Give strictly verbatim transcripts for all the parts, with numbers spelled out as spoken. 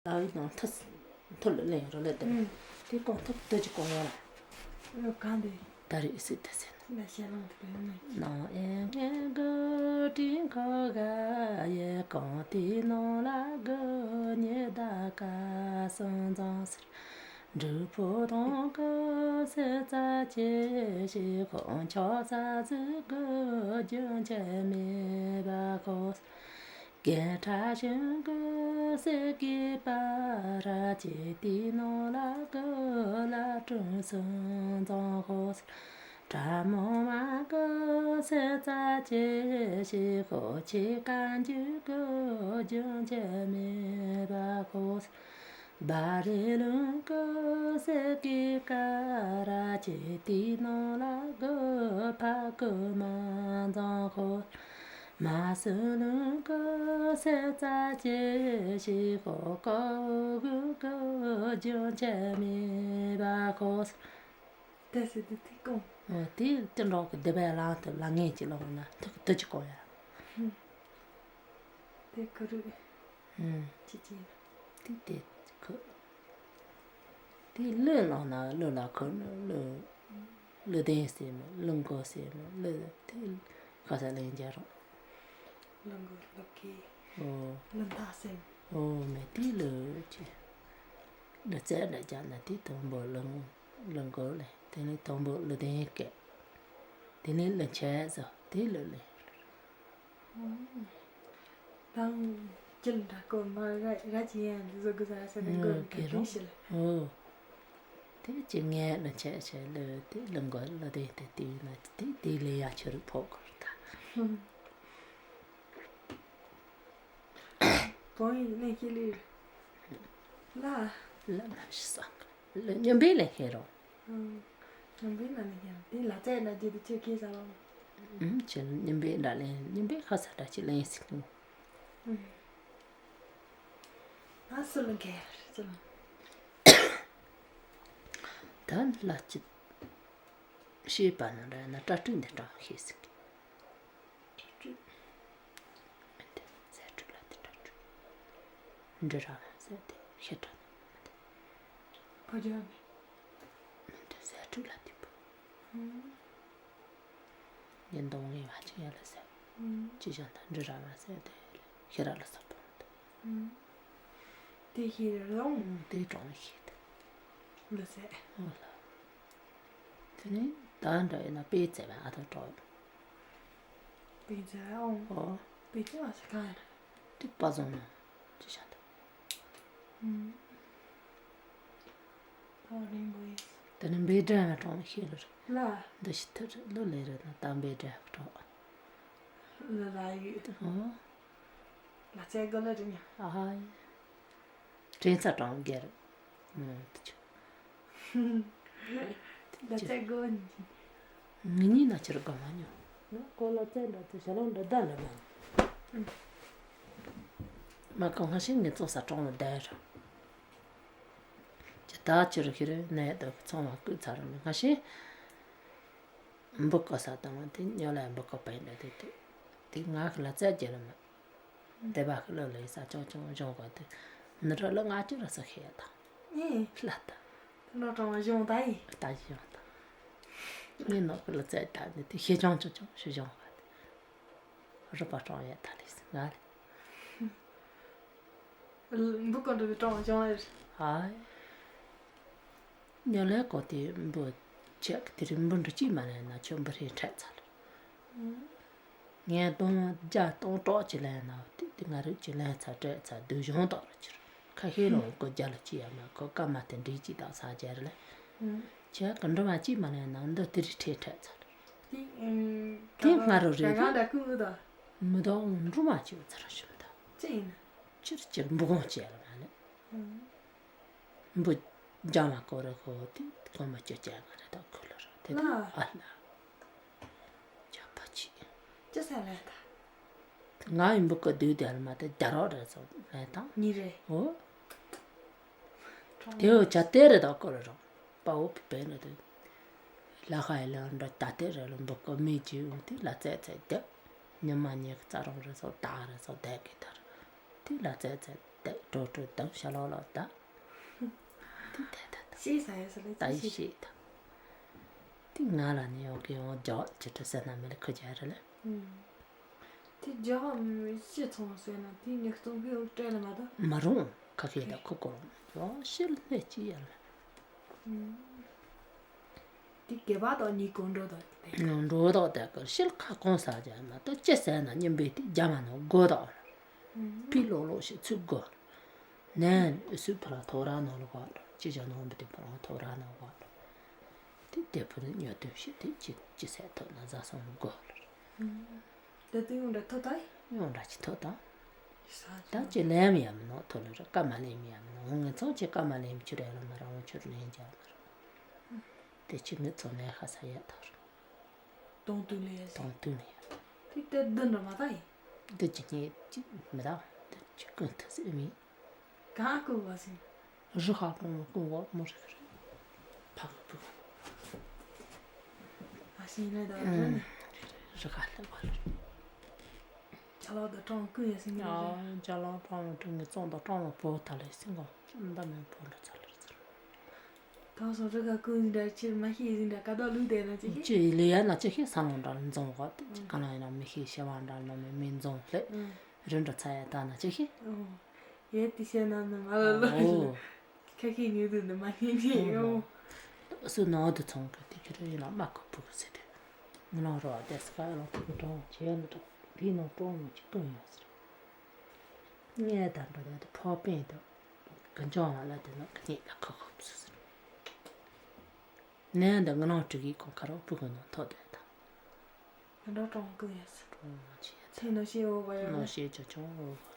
ཨ་ཡི་ནང་ཐུ་ཐུ་ལ་ལེན་རོ་ལེ་དེ། ཨུམ། དེ་གོང་ཐུ་དེ་ཅི་གོང་ཡོད་ལ། ཨོ་གང་དེ། ད་རེས་སི་ཏ་ཟེར་ན། ལ་ཤེ་ལང་དུ་གོ་ཡོད་ནི། ནང་ཨེ་ངན་གི་དྲིན་ཁོ་ག་ཡེ་གང་དེ་ནང་ལ་གི་ཉེ་ད་ཀ་སང་ཙང་ཟེར། འབྲུག་ཕོ་དང་ཀི་སེ་ཙ་ཅེ་ཤི་ཁོང་ཆོག་ས་ཟིག་གི་རྒྱུན་ཆད་མེད་པ་ཁོ། རྒན་ཁྲ་ཞིང་གི་སེ་གི་པ་ར་ཅེ་ཏི་ནོ་ལ་གི་ལ་ཀྲུང་སུན་ཙང་ཁོ། ཁྲ་མོ་མ་གི་སེ་ཙ་ཅེ་ཤི་ཁོ་ཆེ་ཀ་འཇུ་གི་རྒྱུན་ཆད་མེད་པ་ཁོ། བ་རེ་ལུང་ཀི་སེ་ཀི་ཀ་ར་ཅེ་ཏི་ནོ་ལ་གི་ཕ་ཀི་མ་ཛང་ཁོ། མ་སུ་ལུང་ཀི་སེ་ཙ་ཅེ་ཤི་ཁོ་ཀོ་གུ་ཀི་རྒྱུན་ཆད་མེད་པ་ཁོ། དེ་སི་དེ་ཐིག་ཀོང་། ཨོ་དེ་དེ་འགྲོག་གི་སྡེ་བའི་ལང་དུ་ལ་ངན་གྱི་ལོག་ན་ཐུག་ཏུ་ཅི་ཀོང་ཡ། དེ་ཀི་རུ། ཨུམ། ཅི་ཅི། དེ་དེ་ཁོ། དེ་གླུ་ལོག་ན་གླུ་ལ་ཁོ་ནི་གླུ། གླུ་ལྡན་ཟེར་མི་གླུ་མགོ་ཟེར་མི་གླུ་དེ་ཁ་ས་ལེན་རྒྱ་རོགས། གླུ་མགོ་གླུ་སྐད། ཨོ། གླུ་མདའ་ཟེར་མི། ཨོ་མེ་དེ་གླུ་ཅི། གླུ་རྩལ་འདྲ་རྒྱག་ན་དེ་དང་པོ་གླུ་གླུ་མགོ་ལེན། དེ་ནས་དང་པོ་གླུ་ལྡན་སྐད། དེ་ནས་གླུ་འཆད་ཟེར་དེ་གླུ་ལེན། དང་། སྐྱིད་འདྲ་ཀོ་མ་ར་ར་ཅི་ཡན་འདི་བཟོ་དགོས་ས་ཟེར་ནས་མགོ་ཨོ་གི་གེ་རོ་ཀིང་ཤི་ལ། ཨོ། དེ་ཅི་ངས་ནི་ཆད་ཆད་ལོས་དེ་ལུང་གོ་ལ་དེ་དེ་དེ་ཡིན་ན་དེ་དེ་ལས་ཡ་ཆུ་རུ་ཕོག་གོ་ད། བོང་ཡིན་ནས་ཁྱེད་ལས། ལ། ལ་ན་ཤི་ས་ལ་ཉམས་པའི་ལས་ཁེ་རོ། ཨང་། ཉམས་པའི་ན་ནི་ཡང་དེ་ལ་ཙའི་ན་རྒྱུ་དེ་ཆོས་ཁེ་ས་ལ། ཨུམ་ཆེ་ཉམས་པའི་འདྲ་ལེན་ཉམས་པའི་ཁ་ས་འདྲ་ཅི་ལེན་སྲིད་ཀྱི། ཨུམ། ང་སུ་ལ་འགལ་ཅི་ལ། ད་ལ་ཅི། ཤེས་པ་ན་འདྲ་ན་སྐྲ་སྤྲུགས་འདི་འདྲ་ཤེས་སྲིད་ཀྱི། སྤྲུལ། མི་འདི་ཟས་སྤྲུལ་ལ་དེ་འདྲ་སྤྲུལ། འབྲི་ར་བ་ཟས་དེ་ཤི་དྲ་ན་མི་འདི། ཕ་ཇ་མི། མི་འདི་ཟས་སྤྲུལ་ལ་དེ་བུ། ཉིན་དང་ངེས་པ་ཅི་ཡ་ལ་ཟས། ཅི་བྱ་ད་འབྲི་ར་བ་ཟས་དེ་ཤི་ར་ལ་ཟ་བུ་མི་འདི། དེ་ཤི་ར་ལོང་། དེ་གྲོང་ཤི་དེ། ལ་ཟས། ཨོ་ལ། དེ་ནས་ད་འདྲ་ཡིན་ན་དཔེ་བཙལ་བ་ཨ་ཐོ་གྲོགས། དཔེ་བཙལ་ཨོ། ཨོ། དཔེ་བཙལ་བ་ཟེར་གང་ཡིན། དེ་པ་བཟང་ན་ཅི་བྱ་ད། ཨུམ། ད་རིང་པོ་ཡིན། དེ་ནས་འབེ་སྒྲ་ཡང་གྲོང་ཤེས་ལ་རེད། ལ། འདི་ཞིག་ཐུར་ལོ་ལས་རེད་ན་ད་འབེ་སྒྲ་གྲོགས། ལ་ལ་ཡོད། ཨོ། ལ་ཙེ་གོ་ལ་རིང་ཡ། ཨ་ཧ་ཡ། དྲན་ཚ་གྲོང་རྒྱལ། མོ་དུ་ཆུ། ལ་ཙེ་གོ་ནི། ངི་ཉིན་ན་ཆུར་གོ་མ་ཉོ། ང་ཀོ་ལ་ཙེ་འདྲ་དུ་ཞལ་ལོང་འདྲ་ད་ལ་མ། མ་གང་ང་ཤིང་ངི་ཙོ་ས་གྲོང་ལ་བསྡད་ར། ཅི་ད་ཆུར་ཤི་རེ་ནས་དུ་ཚོང་བ་བསྐུལ་ཚར་ར་མི་ང་ཤིང་། འབུ་ཀོ་ས་དང་དེ་ཉོ་ལ་འབུ་ཀོ་པའི་འདྲ་དེ་དེ་དེ་ང་གི་ལ་ཙེ་རྒྱལ་ལ་མ། དེ་བ་ལོ་ལོ་ཡི་ས་ཅོང་ཅོང་གཞུང་ག་དེ་ནི་རོ་ལོ་ང་ཅི་ར་ས་ཤེས་ཡ་དང་། ཨེ། ལ་ད། དེ་ནོ་གྲོང་གཞུང་ད་ཡི། ལྟ་ཞིག་ཡོང་དང་། ངའི་ནོ་གི་ལ་ཙེ་ད་ནི་དེ་ཤེས་ཅོང་ཅོང་ཅོང་ཞུ་གཞུང་ག་དེ། རུ་པ་གྲོང་ཡ་ད་ལི་སི་ང་ལི། འབུ་ཀོ་འགྲོ་གི་གྲོང་གཞུང་ལ། ཧའི། ཉོ་ལེ་ཀོ་དེ་འབུ་ཆེ་གི་དེ་རིང་འབུ་འབྲུ་གཅིག་མ་ལེན་ན་ཁྱོད་འབུ་རེ་འཕྲད་ཚར། ངས་སྟོང་བརྒྱ་སྟོང་དྲུག་ཅིག་ལེན་ན་དེ་དེ་ང་རིགས་ཀྱི་ལེན་ཚར་སྤྲད་ཚར་སྡུག་གཞུང་དག་རུ་ཁྱེར་ཁ་ཤས་ལོ་ཀོ་རྒྱ་ལ་ཅི་ཡ་མ་ཁོ་ཀ་མ་དེ་འདྲིས་ཅི་དག་ས་རྒྱལ་ལེ། ཁྱེད་ཀྱི་འབྲུ་མ་གཅིག་མ་ལེན་ན་འདི་དེ་རིགས་ཁྲེལ་འཕྲད་ཚར། དེ་ང་རུ་རེད་གི། མི་དང་འབྲུ་མ་གཅིག་ཚར་ཞུ་མི་དང་། ཅི་ཡིན། ཕྱིར་ཕྱིར་འབུ་གོང་བཅད་ལ་མ་ལེ། འབུ་རྒྱང་ལ་སྐོར་རེ་ཁོ་དེ་གོང་མ་ཅོ་ཅན་ག་རེ་དང་ཁུ་ལ་རེ་དེ་དང་ཨ་ལ། ཇག་པ་ཅི། ཅི་ཟེར་ལེ་ད། ང་ཡི་འབུ་ཀོ་དུས་དེ་ལ་མ་དེ་རྒྱ་རོགས་རེ་ཚོ་ལེ་དང་། ཉི་རེ། ཨོ། དེའོ་ཇ་དེ་རེ་དང་སྐོར་རེ་རོགས་པ་འོ་པི་པེ་ནོ་དེ། ལ་ཁ་ཡི་ལེ་འདྲ་ད་དེ་རེ་ལ་འབུ་ཀོ་མི་ཅི་འོ་དེ་ལ་ཙེ་ཙེ་དེ། ཉི་མ་ཉི་གི་རྩ་རོང་རེ་ཚོ་དག་རེ་ཚོ་དེ་གི་དར། དེ་ལ་ཙེ་ཙེ། བཏབ། གྲོ་གྲོ་བཏབ། ཤ་ལོག་ལོག་བཏབ། དེ་དེ་དེ་དེ། ཤེས་ས་ཡོད་ས་ལ་ད་ཅི་ཤེས་ཤེས་ད། དེ་ང་ལ་ནི་ཡོང་གི་ཡོང་རྒྱག་ཅི་འདྲ་ཟེར་ན་མི་ལ་ཁུ་རྒྱག་རེད་ལ། དེ་རྒྱག་མི་ཤེས་ཚོང་ཟེར་ན་དེ་ཉིག་སྟོང་གི་སྤྲད་ལ་མ་ད། མ་རུང་ཁ་ཁེ་ད་ཁུ་ཁོ་རུང་ཡོང་ཤེས་ལ་སྣེ་ཅི་ཡར་ལ། དེ་སྐེད་པ་དང་གཉིས་གོང་འགྲོ་དང་དེ། ཡང་འགྲོ་དང་དེ་ཀར་ཤེལ་ཁ་གང་ཟ་རྒྱ་མ་ད་ཅི་ཟེར་ན་སྙིམ་པའི་དེ་རྒྱ་མ་ནང་སྒོ་དང་། ཕི་ལོག་ལོག་ཞིག་ཚུགས་དགོས། ནན་སུ་ཕ་ར་ཐོ་ར་ནང་ལ་བ་ལ་ཅི་བྱ་ནང་མི་དེ་ཕ་ར་ཐོ་ར་ནང་བ་ལ། དེ་དེ་ཕུ་ནི་ཉོ་དུ་ཞིག་དེ་ཅི་ཅི་ཟེར་ཐོག་ན་ཟ་སོང་དགོས་ལ། ད་དུང་ཡོང་འདྲ་ཐོ་ད་ཡོང་འདྲ་ཅི་ཐོ་ད། ས་ད་ཅི་ལེམ་ཡ་མི་ནོ་ཐོ་ལ་ར་ཀ་མ་ལེམ་ཡ་མི་ནོ་ངན་ཚང་ཅི་ཀ་མ་ལེམ་ཆུ་རེ་ལ་མ་ར་ངོ་ཆུ་རེ་ལེན་ཅ་མ་ར། དེ་ཅི་མི་ཚོ་ལེན་ཧ་ས་ཡ་ཐོ་ར། གཏོང་དུས་ལས་ཡ་ཟེར། གཏོང་དུས་ལས་ཡ། དེ་ལྟར་འདི་འདྲ་མ་ད་ཡིན། འདི་ཅི་ཉེ་ཅི་མི་ད། འདི་ཅི་ཀུན་ཐུ་སེ་མི། གང་ཀུ་བ་སིན། རི་ཧ་ཀུན་ཀུན་བ་མོ་རི་རི། ཕག་པུ། ཨ་སིན་ལེ་ད་རི་ནི། རི་ཧ་ལེ་བ་ལེ། ཅ་ལག་ད་ཀྲང་ཀུན་ཡ་སིན་ལེ། ཅ་ལག་ཀྲང་ཀྲང་ངི་ཙོང་ད་ཀྲང་བ་པོ་ད་ལེ་སིན་གོ་འདི་མེ་པོ་ལེ་ཚ་ལེ་ཚ། ད་སོ་རི་ག་ཀུན་འདྲ་ཕྱིར་མ་ཤེས་ཟིན་འདྲ་ཀ་དོག་ལུག་དེ་ན་ཅི་ཤེས། ཅི་ལི་ཡ་ན་ཅི་ཤེས་ས་ལོང་འདྲ་འཛོང་ག་དེ་ཅི་ག་ན་ཡིན་ན་མི་ཤེས་ཤེས་བ་འདྲ་ན་མི་མི་འཛོང་ལེ། རི་འདྲ་ཚ་ཡ་ད་ན་ཅི་ཤེས། ཡེ་ཏི་ཤེས་ན་ནི་མ་ལ་ལོ། ཁ་ཤས་ཉུ་དུ་ནི་མ་ཤེས་ཉེ་ཡོང་། སུ་ནང་དུ་ཚོང་གི་དེ་ཁྱེད་རེ་ཡིན་ན་མ་ཁོ་ཕུག་ཟེར་དེ། ནི་ལོང་རོ་བ་དེ་སི་ཀ་ལོང་ཐུག་གི་གྲོང་ཆེ་ཡ་ནི་དོ་དེའི་ནང་གྲོང་མི་ཅིག་ཀུན་ཡོད་ཟེར། ངས་ད་འགྲོ་ད་དུ་ཕོ་པན་དུ་གི་འཇོང་བ་ལ་དེ་ནོ་གི་ནི་ལ་ཁོ་ཁོ་བསུ་ཟེར། ནས་འདི་ང་ནང་དྲི་གི་ཁོང་ཁ་རོག་ཕུ་གི་ནང་ཐོག་དེ་ད། ང་འགྲོ་གྲོང་ཀུན་ཡོད་ཟེར། གྲོང་ཆེ་ཚེ་ནོ་ཤེས་འོ་བ་ཡོད་ནོ་ནས། ཤེས་ཅོ་ཅོ་འོ་བ།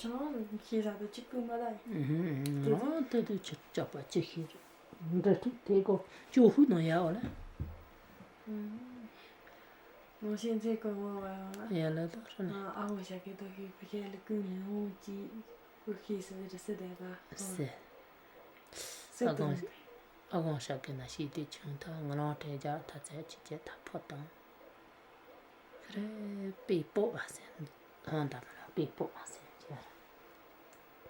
ཁྱེད་རང་ཤེས་ས་དེ་གཅིག་པུ་མ་ལ་ཡིན། ང་ལྟ་དུས་ཁྱེད་སྐྱག་པ་ཅི་ཤེས་རེད། འདྲ་ཐུག་དེ་གོ་ཅོ་ཧུ་ནང་ཡ་འོ་ལ། ནང་ཤེས་ཚེ་གོ་འོ་བ་ཡོད་ལ། ཡ་ལ་ད་ར་ན། ཨ་འོ་ཞག་གི་དོ་ཤི་ཕི་ཁྱེད་ལ་ཀུན་ལ་འོ་ཅི་འོ་ཤེས་ས་དེ་ར་སི་དེ་ག་སི། སི་ཨ་དོ་གོང་ཨ་གོང་ཤག་གི་ན་ཤེས་དེ་ཆུང་ད་ང་རང་དྲན་རྒྱ་ད་ཚད་ཅི་ཅི་ད་ཕོ་དང་། ཁ་རེ་པེ་པོ་བ་སེ། ཧོན་ད་མ་ན་པེ་པོ་བ་སེ་ཅི་ཡ་ར།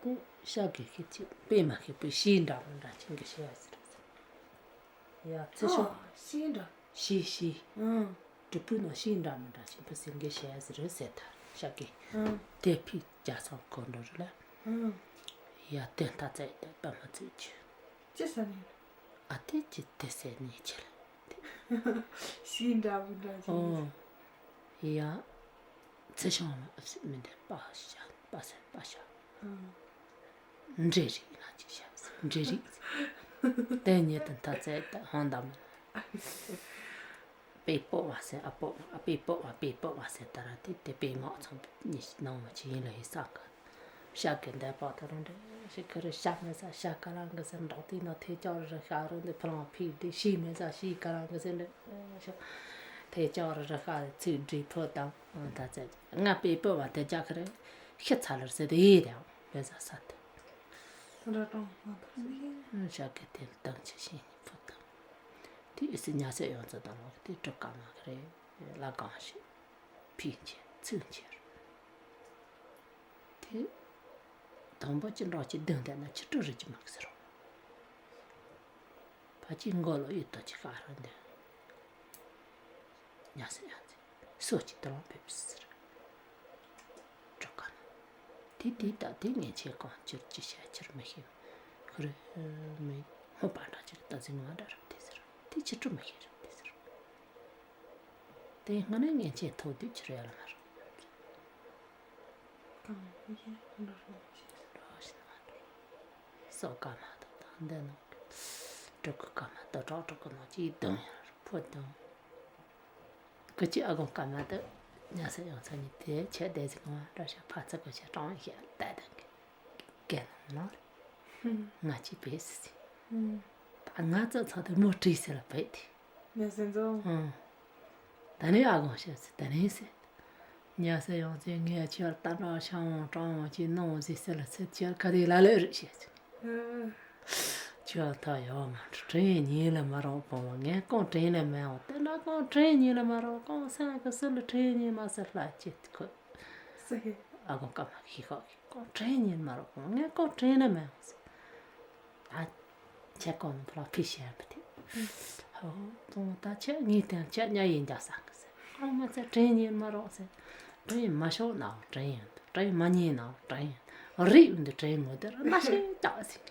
དེ་ཤ་གི་ཤི་ཅི་པེ་མ་ཤི་པེ་ཤི་འདྲ་མི་འདྲ་ཅི་གི་ཤི་ཡ་ཟེར་ཟེར། ཡ་ཚེ་ཤོ། ཤི་འདྲ། ཤི་ཤི། ཨང་། དྲུ་པུ་ནོ་ཤི་འདྲ་མི་འདྲ་ཅི་པེ་སེ་གི་ཤི་ཡ་ཟེར་ཟེར་ད་ཤ་གི། ཨང་། དེ་ཕི་རྒྱ་སང་གོ་འགྲོ་རུ་ལ། ཨང་། ཡ་དེ་ད་ཚད་དེ་པ་མ་ཚུད་ཅི། ཅི་ས་ནི། ཨ་དེ་ཅི་དེ་སེ་ནི་ཆེ་ལ། ཤི་འདྲ་མི་འདྲ་ཅིག་ཨོ། ཡ། ཚེ་ཤང་ལ་ཨ་སི་མི་འདི་པ་ཤ་པ་སེ་པ་ཤ། འདྲེ་རིགས་ན་ཅི་ཤ་འདྲེ་རིགས། དེ་ཉེ་དུ་མཐའ་ཚད་ཧང་དམ། པེ་པོ་བ་སེ་ཨ་པོ་ཨ་པེ་པོ་བ་པེ་པོ་བ་སེ་ད་ར་དེ་དེ་པེ་མོ་ཚང་ཉི་ཤི་ནང་མ་ཆི་ཡིན་ལ་ཡི་ས་ག་ཤ་གི་འདས་པ་ད་རུང་འདྲེ་ཞིག་ཁ་རེ་ཤ་མེད་ས་ཤ་ཀ་རང་གི་སེ་འབྲོག་དེ་ན་ཐེ་ཅོག་རེ་ཤ་རུང་འདི་ཕི་ལང་ཕི་འདི་ཤི་མེད་ས་ཤི་ཀ་རང་གི་སེ་འདྲེ་ཤ་ཐེ་ཅོག་རེ་རེ་ཤ་ཚིག་འདྲེ་ཕོ་དང་ད་ཚེ་ང་པེ་པོ་བ་དེ་ཅག་ཁ་རེ་ཤི་ཚ་ལར་སེ་དེ་ཡི་དེ་མེད་ས་ས་དེ་ར་ཀྲང་ང་ཐོག་སེ་ཤ་གི་དེ་དང་ཆི་ཤི་ནི་ཕོ་དང་དེ་ཨི་སི་ཉ་སེ་ཡོང་ཚ་དང་ལོ་དེ་གྲུབ་ཀ་མ་ཁ་རེ་ལ་གང་ཤི། ཕིན་ཆེ་ཚིན་ཆེ། དེ། དང་པོ་ཅི་འདྲ་ཅི་བདུན་དེ་ན་ཆི་སྤྲོ་རི་ཅི་མ་གི་ཟེར་རོ། ཕ་ཅི་མགོ་ལོ་ཡིད་དོ་ཅི་ཁ་ར་འདི། ཉ་སེ་ཡང་ཚེ། སོ་ཅི་དུ་ལོང་ཕེབས་ཟེར། གྲོ་ཀ་ན། དེ་དེ་ད་དེ་ངས་ཆེ་གང་ཅིར་ཅི་བྱ་ཕྱིར་མི་ཤེས། ཁུ་རེ་མི་སྔོ་པ་འདྲ་ཅིར་ད་ཟིང་བ་འདྲ་རབ་དེ་ཟེར། དེ་ཕྱི་དྲོ་མི་ཤེས་རབ་དེ་ཟེར། དེ་སྔ་ནས་ངན་ཆེན་ཐོག་དུས་ཕྱིར་ཡར་ལ་མར། གང་ཡིན་འགྲོ་རོགས་ཞེས། རོགས་ཞེས་མ་འགྲོ། སོ་ཀ་མ་དོ་དང་འདི་ནང་གི། གྲོགས་ཀྱི་ཀ་མ་དོ་གྲོགས་གྲོགས་ཀྱི་ནང་གི་དོན་ཡང་ཕོ་དང་། ཀི་ཅི་ཨ་གོང་ཀ་མ་དོ། ཉ་ས་ཡང་ས་ནི་དེ་ཆེ་དེ་ཟིག་མ་འདྲ་ཞིག་ཕ་ཚ་གི་ཆེ་གྲོང་ཞེས་བལྟས་དང་གི། རྒན་ནང་ལ། ང་ཅི་བས་སི་སི། ད་ང་ཚོ་ཚོ་དེ་མོ་བྲིས་ཟེར་ལ་བས་དེ། ངའི་སེམས་ཚོ། ཨང་། ད་ནི་ཨ་གོང་ཤེས་སི་ད་ནི་སི། ཉ་ས་ཡང་ཚེ་ངའི་ཆེ་བར་ལྟ་འགྲོ་ཤང་གྲོང་ཅི་ནང་ཟི་སི་ལ་སི་ཆེ་བར་ཁ་དེ་ལ་ལེ་རི་ཤེས་སི། ཁྱོད་ཐ་ཡོད་མ་འགྲོ། དྲིན་ཉིད་ལ་མ་རོགས་པོ་མ། ངས་གང་དྲིན་ལ་མེད་འོང་། དེ་འདྲ་གང་དྲིན་ཉིད་ལ་མ་རོགས། གང་སེམས་ཀྱི་སུ་ལ་དྲིན་ཉིད་མ་ཟེར་ལྷ་ཅིག་ཁོ། སུ་གི། ཨ་གོང་ཀ་མ་ཤི་ཁོག་གི། གང་དྲིན་ཉིད་མ་རོགས་པོ། ངས་གང་དྲིན་ལ་མེད་འོང་ཟེར། ཨ། ཁྱེད་གོང་ནས་ཕར་ཕུད་བཤད་པ་དེ། ཧོ། ཙོང་ད་ཁྱེད་ངའི་སྟེང་ཁྱེད་ཉ་ཡིན་རྒྱག་ས་གི་ཟེར། ཨ་མ་ཚེ་དྲིན་ཉིད་མ་རོགས་ཟེར། དྲིན་མ་ཤོར་ན་དྲིན་ཡིན། དྲིན་མ་ཉིད་ན་དྲིན་ཡིན། རིགས་འདི་དྲིན་མོ་དེར་རྣ་ཤེས་རྒྱག་ཟིན།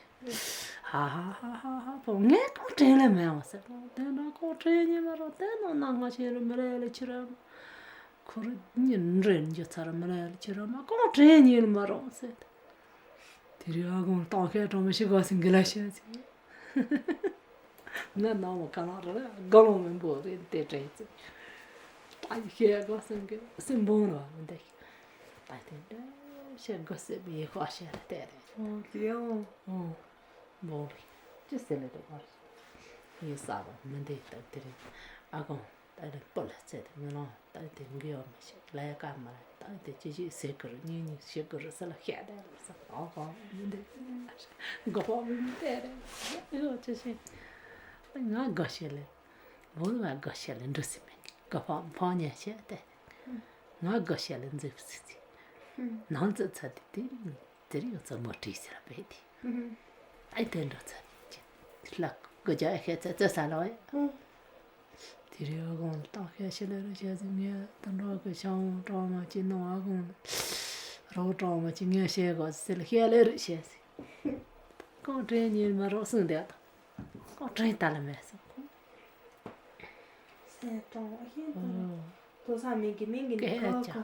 ཧ་ཧ་ཧ་ཧ་ཧ། བུ་ངས་གང་དྲིན་ལ་མེད་འོང་ཟེར། དེ་འདྲ་གང་དྲིན་ཉིད་མ་རོགས། དེ་ནང་ན་ང་ཤེས་རུ་མི་ལས་ལ་ཁྱི་ར་མ། ཁོ་རུ་ཉིན་འདྲེན་རྒྱུ་ཚར་མི་ལས་ལ་ཁྱི་ར་མ། གང་དྲིན་ཉིད་མ་རོགས་ཟེར། དེ་རིང་ཨ་ཁུ་སྟག་ཤར་གྲོང་མི་ཤི་གོ་སིང་གི་ལ་ཤི་ཟིན། ང་ནང་མ་ག་ལ་ར་དགའ་ལོང་མི་འབོར་རེད་དེ་དྲན་ཚེ། ད་ཤེས་དགོས་སེམས་ཀྱི་སེམས་འབུང་ར་མི་འདུག་ད་དེ་འདྲ་ཤེས་དགོས་སེམས་ཡེ་ཁོ་ཤེས་ལ་བལྟས་རེད། ཨོ་དེ་ཡང་ཨོ་འབུང་རེད། ཅི་ཟེར་ལེ་དེ་བར་ཡིན་ས་བ་མི་འདུག་ད་དེ་རིང་ཨ་ཁུ་ད་རེ་སྤུ་ལ་ཚེ་དེ་མི་ལོང་། ད་དེ་འགི་ཡོད་མི་ཤེས་ལས་ཀ་མ་རེད། ད་དེ་ཅི་ཞིག་ཟེར་གི་རེད། གཉིས་གཉིས་ཤེས་གི་རེད་ཟེར་ལ་བཤད་དེ་རེད་ཟེར། ཨོ་ཧོ་མི་འདུག་དགོས་པ་མི་འདུག་དེ་རེད། ཨོ་ཅི་ཞིག་ང་དགའ་ཤེས་ལེ། བོད་ལ་དགའ་ཤེས་ལེ་འགྲོ་སྲིད་མེད། དགའ་ཕོག་ཕོག་ཉན་ཤེས་ཏེ། ང་དགའ་ཤེས་ལེ་འཛིབ་སི་སི། ནང་ཙི་ཚ་དེ་དེ་དེ་རིང་ཙི་མོ་བྲིས་ཟེར་བས་དེ། ཨེ་དེ་འགྲོ་ཚ་དེ་ལ་དགོ་རྒྱ་ཨེ་ཤེས་ཚ་ཚ་ས་ལ་བས། དེ་རིང་ཨ་ཁུ་ལ་སྟག་ཤར་ཤི་ལེ་རུ་ཤ་ཟིན་ངས་དུད་འགྲོ་གི་ཤ་འོང་གྲོག་མ་ཅི་ནོ། ཨ་ཁུ་རོགས་གྲོག་མ་ཅི་ངས་བཤད་དགོས་ཟེར་ལ་ཤ་ལེ་རུ་ཤ་ཟིན། གང་དྲན་ཉིན་མ་རོགས་གསུངས་བསྡད་དང་། གང་དྲན་ད་ལ་མེད་སོང་། སེམས་སྟོང་ཤིན་ཏུ་ལོ་ས་མིང་གི་མིང་གི་ནི་སྐད་ཆ། ཁོ་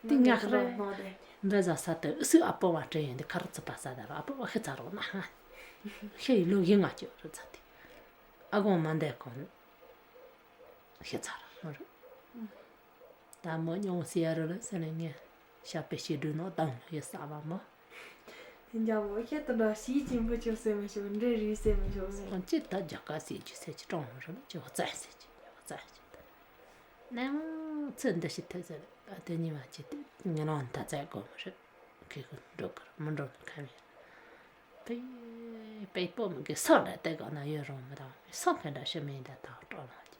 འདི་ང་ཁ་རེ་འབད་བཟའ་ས་དེ་ཨུ་སུ་ཨ་ཕོ་བ་དྲན་ཡོང་དེ་ཁ་རུ་ཚུད་པ་ས་ད་རོ། ཨ་ཕོ་བ་ཤི་ཚར་རོ་ན་ཧ། ཤི་ཡི་ལོ་ཡི་ང་ཅི་རུ་ཚ་དེ། ཨ་ཁུ་མ་འདས་གོང་ཤི་ཚར་རོ་རུ། ད་མོ་ཉུང་སི་ཡ་རུ་ལ་ཟེར་ནས་ངས་ཞབས་པད་ཤེས་སྒྲོས་ནོ་དང་ཡི་ས་བ་མོ། ཡིན་ཀྱང་མོ་ཁྱེད་དུ་འདྲ་ཞིག་གཅིག་པུ་ཁྱོད་ཟེར་མི་ཤོག་འདྲེ་རིགས་ཟེར་མི་ཤོག་ཟེར། ཁོང་ཅི་ད་རྒྱ་གར་ཟེར་གྱི་ཟེར་གྱི་གྲོང་རུ་ལ་ཅི་བ་བཙན་ཟེར་གྱི་ཉོ་བ་བཙན་ཟེར་གྱི། ནས་མོ་ཚེ་འདི་ཞིག་ཐེབས་ཟེར། ཨ་དེ་ཉི་མ་ཅི་དེ་ངན་ལོང་ད་བཙན་དགོས་མི་རེད། ཁེ་ཁོ་འགྲོ་གི་རེད། མི་འགྲོ་ན་ཁ་མེད། པེ་པེ་པོ་མི་གི་སོ་འདྲ་དེ་ག་ན་ཡོད་རུང་མི་དང་སོ་ཕན་འདྲ་ཞིག་མིན་འདྲ་དང་སྤྲོ་ལོང་གི།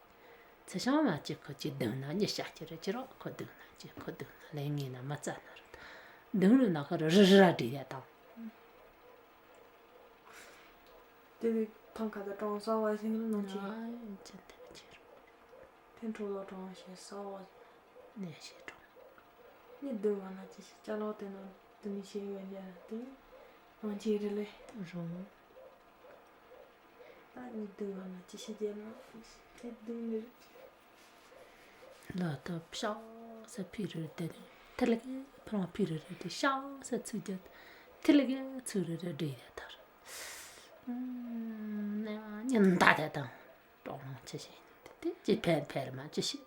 ཚེ་ཤང་མ་གཅིག་ཁོ་གཅིག་སྡུག་ན་གཉིས་བཤད་ཀྱི་རེད། ཅི་རོགས་ཁོ་སྡུག་ན་གཅིག་ཁོ་སྡུག་ན་ལས་ངན་ན་མ་རྩ་ན་རེད། སྡུག་ན་ན་ཁོ་རི་རི་ར་བྲིས་ཡ་དང་། དེ་བས་ཐང་ཁ་དང་གྲོང་གསར་བ་ཞིག་ལ་ནང་ཆེ། ཨ་ཅི་དེ་ཆེ་རུ། དེ་འཕྲོ་ལ་གྲོང་ཞིག་གསར་བ་ཞིག། ནས་ཞེ་གྲོང་། ནི་སྡུག་བ་ན་ཅི་ཞིག་ཅ་ལག་དེ་ནང་དུ་མི་ཤེས་ཡོད་ཉེ་དེ། ནང་ཆེ་རེ་ལེ། རུང་། ད་ནི་སྡུག་བ་ན་ཅི་ཞིག་རྒྱལ་ན་དེ་སྡུག་ནི་རེད། ལ་ད་ཤག་ས་ཕི་རེ་དེ་ནི་ཐི་ལི་གེ་ཕ་རང་ཕི་རེ་རེ་དེ་ཤག་ས་ཚུགས་རྒྱ་ཐི་ལི་གེ་ཚུགས་རེ་རེ་འདྲེ་ཡ་དར། ཉིན་ད་དེ་དང་གྲོགས་ལོང་ཆེ་ཞིང་དེ་ཅི་ཕན་ཕན་མ་ཅི་ཤི།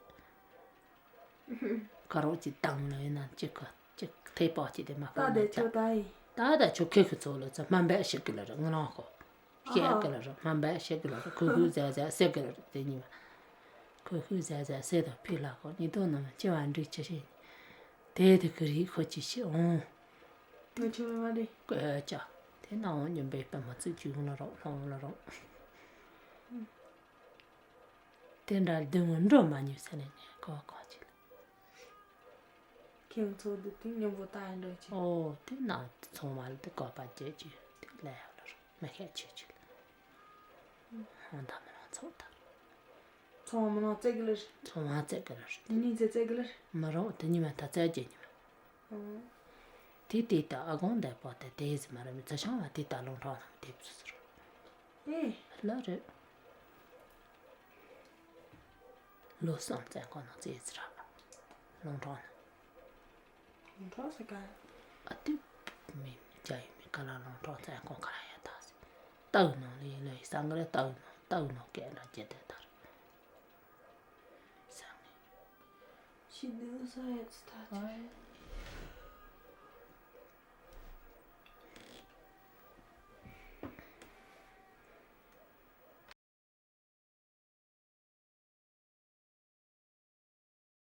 ཁ་རོག་ཅི་དང་ལ་ཡིན་ན་ཅི་ཁ་ཅི་ཐེ་པོ་ཅི་དེ་མ་ད་པོ་དེ་ནི་ཆོ་ད་ད་ཡིན། ད་ད་ཆོ་ཁེ་ཁེ་ཚོ་ལ་ཚ་སྨན་པས་ཤི་གི་ལ་ར་ང་རང་ཁོ། བཤད་ཀི་ལ་ར་སྨན་པ་བཤད་ཀི་ལ་ར་ཁུ་ཁུ་ཟས་ཟས་ཟེར་ཀི་ལ་ར་དེ་ཉིན་མ། ཁུ་ཁུ་ཟས་ཟས་ཟེར་དང་ཕི་ལ་ཁོ་ཉིན་ཐོག་ནང་ལྕི་བ་འགྲིག་ཆེ་ཤེས། དེ་དེ་ཀི་རིག་ཁོ་ཅི་ཤེས་འོང་། ང་ཆུ་མེ་མ་རེད། ཀོ་ཅ། དེ་ནང་འོང་ཉིན་པའི་པད་མ་ཚིག་ཅིག་ཡོང་ལ་རོགས་ལྷོང་ལ་རོགས། དེ་འདྲ་སྡུག་བསྔལ་འགྲོ་མ་མྱོང་ཟེར་ནས་ངས་ཀོ་ཀོ་ཅི་ལ། ཁྱེད་ཚོ་འདི་དེ་སྙིང་པོ་ལྟ་ཡིན་འགྲོ་ཅིག་ཨོ་དེ་ན་ཚང་མ་ལ་དེ་བཀོད་པ་བྱེད་ཀྱི་དེ་ལས་ཡོད་ལ་རོ་མི་ཤེས་ཆེ་ཆེ་ལ། ཧང་ད་མི་རང་ཚོགས་ད། ཚང་མ་མི་རང་བཙལ་གི་ལ་རེད། ཚང་མ་བཙལ་གི་ལ་རེད། དེ་ནས་ཚེ་བཙལ་གི་ལ་རེད། མི་རང་དེ་ཉི་མ་ད་བཙལ་རྒྱུ་ཉི་མ། ཨོ། དེ་དེ་ད་ཨ་གོང་འདས་པོ་དེ་དེ་ཟི་མ་རེད་མི་ཚེ་ཤང་བ་དེ་ད་ལུང་ཁྲང་ནང་དེབ་སུ་ཟེར། ཨེ། ལ་རེད། ལོ་གསུམ་བཙན་ཁང་ནང་བཙལ་ཟེར་ར། ལུང་ཁྲང་ནང་། ལུང་ཁྲང་ཟེར་ག་ཨ་ཏི་མི་རྒྱ་ཡུལ་མི་ག་ལ་ལུང་ཁྲང་བཙན་ཁང་ག་ལ་ཡ་ད་ཟེར། རྟའུ་ནང་ལ་ཡིན་ལ་ཡི་སང་ག་ལ་རྟའུ་ནང་རྟའུ་ནང་སྐད་ལ་རྒྱ་དེ་ད་ར། སང་ནི། ཤི་དུ་ས་ཡ་ཙི་ད་ཨ་ཅི།